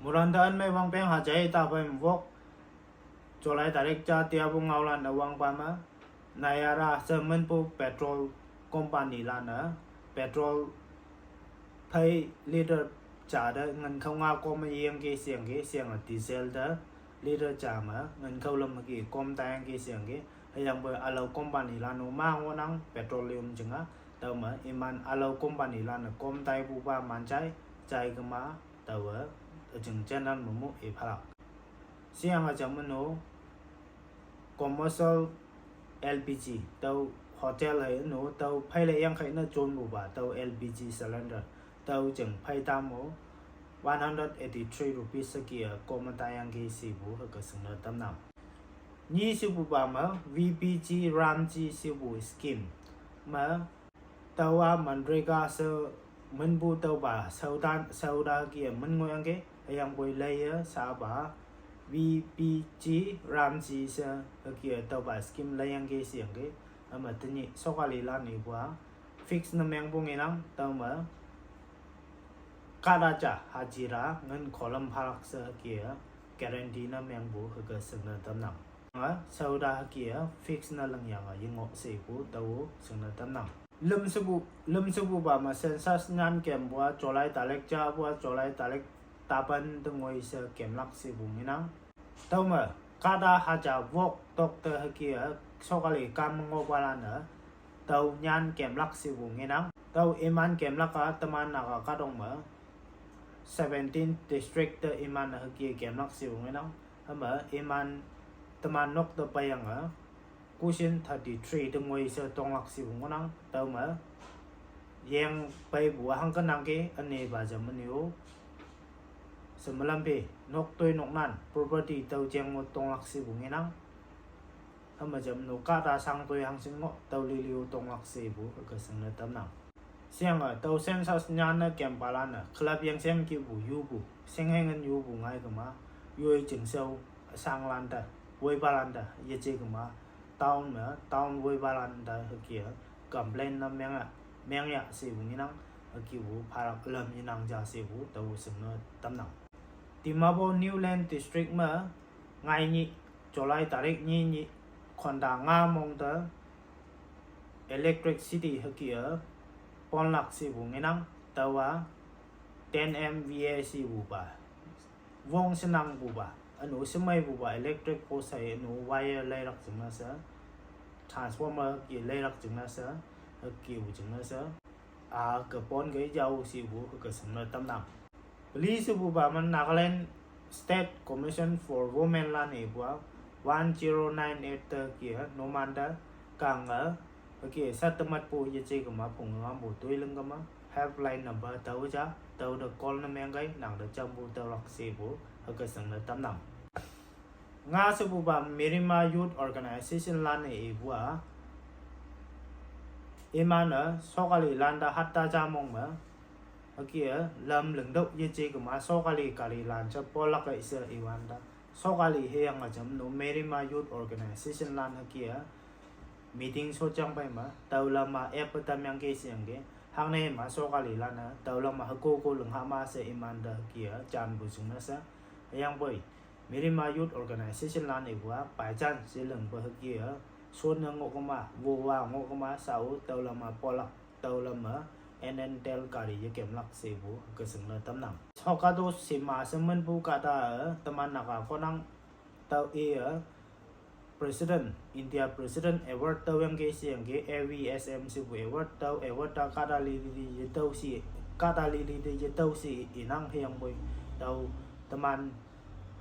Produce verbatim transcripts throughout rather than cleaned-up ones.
Muranda an mei wangpeng ha jai ta bai mvok. July tarik ja tia bu ngau lan a wangpa ma. Nayara se menpu petrol company lan a petrol phai liter ja da ngan khau nga kom a yeng ke siang ke siang a diesel da liter ja ma ngan khau lam ki kom ta yang ke siang ke. Hayang bai alau company lan u ma ngo nang petroleum jing a. Tau ma iman alau company lan a kom tai bu ba man jai jai kema tau a jing channel mu mu e phalak. Siang a jam no commercial L P G tau hotel hai no tau phai le yang khai na jon bu ba tau L P G cylinder tau jeng phai tam o one hundred eighty-three rupees sa ki a kom ta yang ke si bu ha ka sing na tam nang. Ni si bu ba ma V P G RAM G si bu scheme ma tau a MGNREGA se menbu tau ba saudan sauda ki a men ngo yang ke yang boi lai ya sa ba V P G RAM G se ki a tau ba scheme lai yang ke si yang ke ama tani sokali lan i bua fix na meng bu ngi nang tau ma kada ja hajira ngan kolam phalak se ki a guarantee na meng bu ha ka sing na tam nang. Nga sauda ha ki a fix na lang yang a ying ngok se bu tau sing na tam nang. Lem se bu lem se bu ba ma census nyan kem bua July tarik ja bua July tarik tapan tengoi se kem lak se bu ngi nang. Tau ma kada haja wok tok te ha ki a sokali kam ngo ba lan a tau nyan kem lak si bu ngi nang. Tau iman kem lak a teman na ka kadong ma seventeen district te iman ha ki kem lak si bu ngi nang. Hama iman teman nok te pa yang a kusin thirty-three te ngoi se tong lak si bu ngi nang. Tau ma yang pai bu hang ka nang ke ane ba jam ane o. Semalam pe nok toi nok nan property tau jeng mo tong lak si bu ngi nang. Hama jam no kata sang toi hang sing ngo tau liliu tong lak se bu ha ka sing na tam nang. Siang a tau census nyan na kem pa lan a khlap yang seng ki bu yu bu seng heng an yu bu ngai kama yoi jing sau sang lan ta woi pa lan ta ye je kama town ma town woi pa lan ta ha ki a complain na meng a meng ya se bu ngi nang ha ki bu phalak lam yi nang ja se bu tau sing na tam nang. Dimapur Newland District ma ngai ni July tarik ni ni khonda nga mong ta electricity ha ki a pon lak si bu ngi nang tau a ten M V A si bu ba wong senang bu ba anu semai bu ba electric post hai anu wire lai lak jing na sa transformer ki lai lak jing na sa ha ki bu jing na sa a ka pon ka yau si bu ka sing na tam nang. Police bu ba man Nagaland State Commission for Women lan e bua one zero nine eight ta ki a no man da kang a ki sat tamat pu ye che kama phung ngam bu tui leng kama helpline number tau ja tau da call na meng gai nang da jam bu tau lak se bu ha ka sing na tam nang. Nga se bu ba Merima Youth Organization lan e bua iman a sokali lan da hatta ja mong ma ha ki a lam leng dau ye che kama sokali kali lan cha pol lak ai se iwan da sokali he yang a jam no Merima Youth Organization lan ha ki a meeting so chang pai ma tau lam a ep tam yang ke siang ke hang ne ma sokali lan a tau lam a ha ko ko leng ha ma se iman da ha ki a jan bu sung na sa yang boi Merima Youth Organization lan e bua pai chan se leng ba ha ki a son na ngo kama wo wa ngo kama sa u tau lam a pol lak tau lam a N N Tel kari ye kem lak se bu ka sing na tam nang. Hokado sima se men bu ka ta teman na ka ko nang tau e a President India President Award tau yang ke siang ke A V S M si bu award tau award ta ka ta li li ye tau si ka ta li li ye tau si inang he yang boi tau teman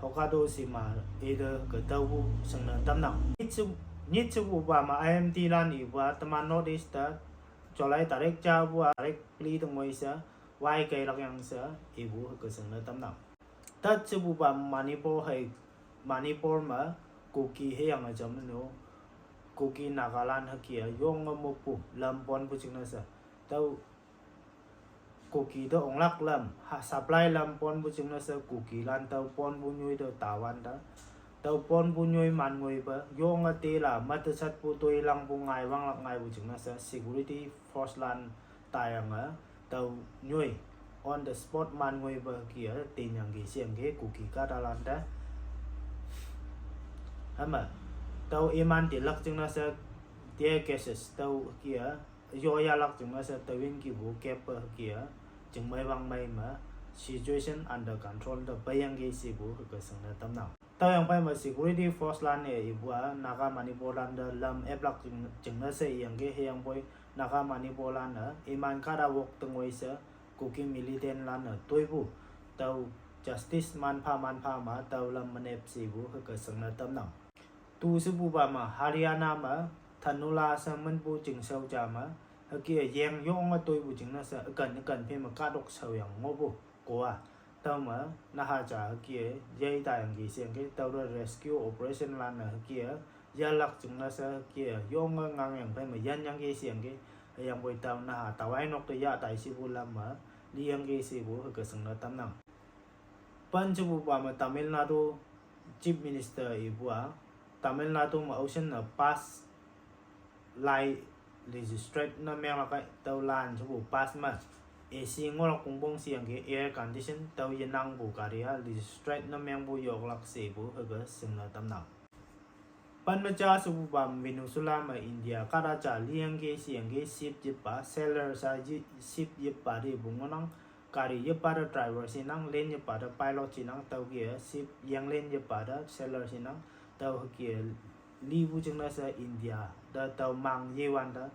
Hokado sima e de ke tau bu sing na tam nang. Nyit se nyit se bu ba ma I M T lan i bua teman North East ta July tarik ja bu a tarik li tengoi sa wai kai lak yang sa e bu ke sing na tam nang. Tat se bu ba Manipur hai Manipur ma Kuki he yang a jam no Kuki Nagaland ha ki a yong a mo pu lam pon bu jing na sa tau Kuki da ong lak lam ha supply lam pon bu jing na sa Kuki lan tau pon bu nyui da tawan da tau pon bu nyui man ngoi ba yong a te la ma ta sat bu toi lang bu ngai wang lak ngai bu jing na sa security force lan ta yang a tau nyui on the spot man ngoi ba hüke a, tenyangki sheyangki Kuki kahtalante. Hüma, tüo iman telak jingne she, tear gases, tüo hüke a, yo yahlak jingne she, tüo yinkipu kep hüke a, jingmei wangmei me, situation under control te peiyangki shepu hüke shingne tamnang. Tüoyangphei me security force lan-e ipu a, Naga Manipur lante lam eplak jing, jingne she iyangki hüyangpoi, Naga Manipur lan-e, iman kahta wok tengoi she, Kuki militant lan-e toipu, tüo justice manpha manpha me, tüo lam menep shepu hüke shingne tamnang. Tu shepupa me Haryana me, Thanula she minpu chingshao ja me, hüke yeng yonge toipu jingne she, üken üken phei me kahtok shaoyang ngohpu, ko a. Tüome, naha ja hüke, yei tayangki sheyangki, tüote rescue operation lan-e hüke, yahlak jingne she hüke, yonge ngangyang phei me yanyangki sheyangki, hüyangpoi tüo naha tawainok te yah tai shepu lam me, liyangki shepu hüke shingne tamnang. Pen shepupa me Tamil Nadu Chief Minister ipu a, Tamil Nadu me ocean-e pass lai legislate ne menglak kei tüolan shepu pass me, A C ngohlak pongpong sheyangki air condition tüo yenangpu gari a legislate ne mengpu yoklak shepu hüke shingne tamnang. Pen me ja shepupa me Venezuela me India kahta ja liyangki sheyangki ship yeppa, sailor sha yi, ship yeppa tepu ngohnang, gari yeppa te driver shinang, lane yeppa te pilot shinang, tüoke ship yenglan yeppa te sailor shinang, tüo hüke lipu jingne she India te tüo mang yewante,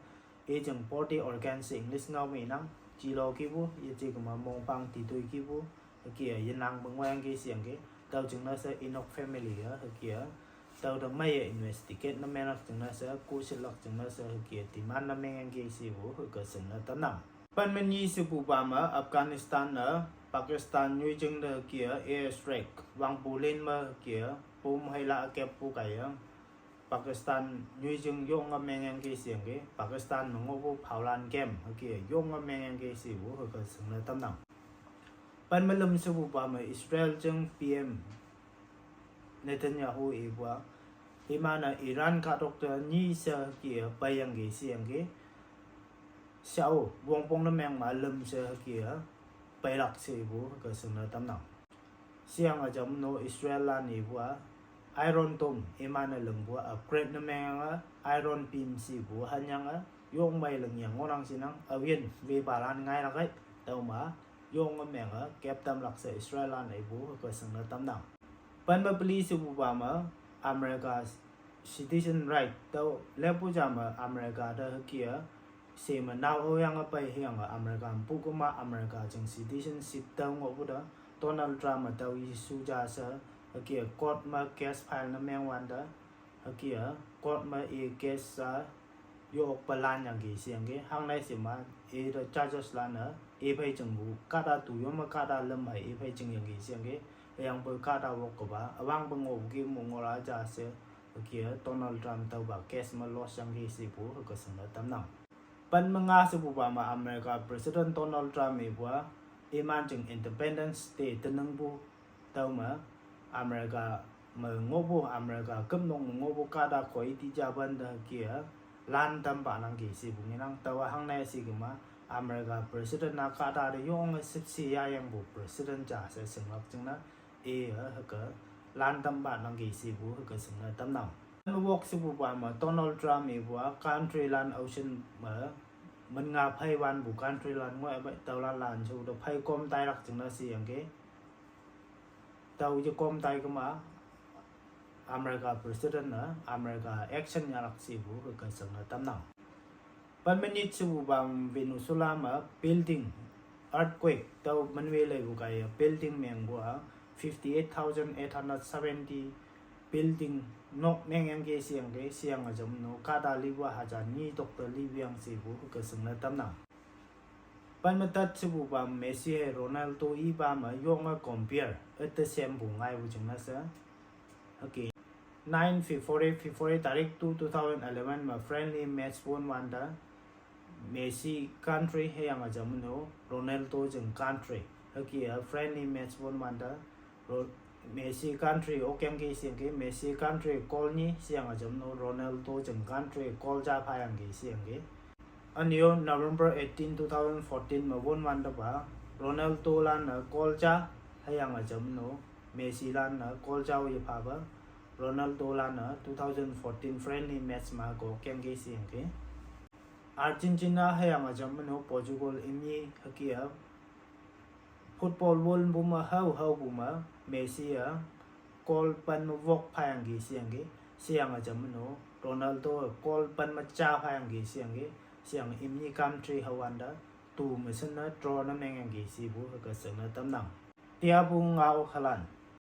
i jing body organ she English ngao me nang, jilo kipu, yeje kema mongpang titoi kipu, hüke yenangpe ngohyangki sheyangki, tüo jingne she inok family a hüke, tüote meiye investigate ne menglak jingne she, kushitlak jingne she hüke demand ne mengyangki shepu hüke shingne tamnang. Pen me nyi shepupa me Afghanistan-e Pakistan nyoijing te hüke air strike, wangpu lin me hüke, bomb heila keppu kaiye, Pakistan nyoijing yonge mengyangki sheyangki, Pakistan me ngohpu phaolan camp hüke yonge mengyangki shepu hüke shingne tamnang. Pen me lüm shepupa me Israel jing P M Netanyahu ipu a, iman-e Iran kahtok te nyi she hüke peiyangki sheyangki, shao wongpong ne meng me lüm she hüke peilak shepu hüke shingne tamnang. Sheyange jamno Israel lan ipu a, Iron Dome iman-e lingpu a upgrade ne mengyange Iron Beam shepu hanyange, yongmei lingyang ngohnang shinang, aoyin wepalan ngailak kei, tüome, yonge menge kep tamlak she Israel lan ipu hüke shingne tamnang. Pen me peli shepupa me, America citizen right tüo leppu ja me America te hüke a, she me nao aoyange pei hüyange America mepu kema America jing citizenship tüo ngohpu te, Donald Trump me tüo issue ja she, hüke court me case file ne mengwante, hüke court me i case a, yokpe lanyangki sheyangki, hangnei she ma, ite judges lan-e, iphei jingpu kahta tu yo me kahta lüm hei iphei jingyangki sheyangki, hüyangpoi kahta wok kapa, üwangpe ngohpu ki mu ngohla ja she, hüke Donald Trump tüopa case me loss yangki shepu hüke shingne tamnang. Pen me nga shepupa me America President Donald Trump ipu a, iman jing Independence Day teningpu, tüome, America me ngohpu, America kümnok me ngohpu kahta khoi ti ja pante hüke a, lan tampa nangki shepu ngenang, tüowa hangnei she kema, America President a kahta te yonge shüpshe yayangpu President ja she shinglak jingne, i a hüke, lan tampa nangki shepu hüke shingne tamnang. Wok shepupa me Donald Trump ipu a country lan ocean me, min nga phei wanpu country lan ngoipe tüolan lan shu te phei kom tailak jingne sheyangki, tüo yekom tai kema, America President-e America action yahlak shepu hüke shingne tamnang. Pen me nyit shepupa me Venezuela me building earthquake tüo minwe leipu kaiye building mengpu a fifty eight thousand eight hundred seventy building nok mengyangki sheyangki, sheyange jamno kahta lipu haja nyi tok te lipu yang shepu hüke shingne tamnang. Pen me tat shepupa me Messi hei Ronaldo ipa me yonge compare üte sempu ngaipu jingne she, hüke, nine February, February tarik two, two thousand eleven me friendly match wonwante, Messi country hüyange jamno Ronaldo jing country, hüke a friendly match wonwante, Ro-, Messi country okyangki sheyangki, Messi country goal nyi sheyange jamno Ronaldo jing country goal ja phayangki sheyangki. Ünyo November eighteen, two thousand fourteen me wonwante pa, Ronaldo lan-e goal ja, hüyange jam no, Messi lan-e goal ja-o yephape, Ronaldo lan-e two thousand fourteen friendly match me goal kengki sheyangki. Argentina hüyange jam no Portugal imni hüke-a football world pu me hao haopu me Messi-a goal pen me wok phayangki sheyangki, sheyange jam no Ronaldo goal pen me ja phayangki sheyangki, sheyange imni country hao wante tu me shinne draw ne mengyangki shepu hüke shingne tamnang. Tiapu ngao halan,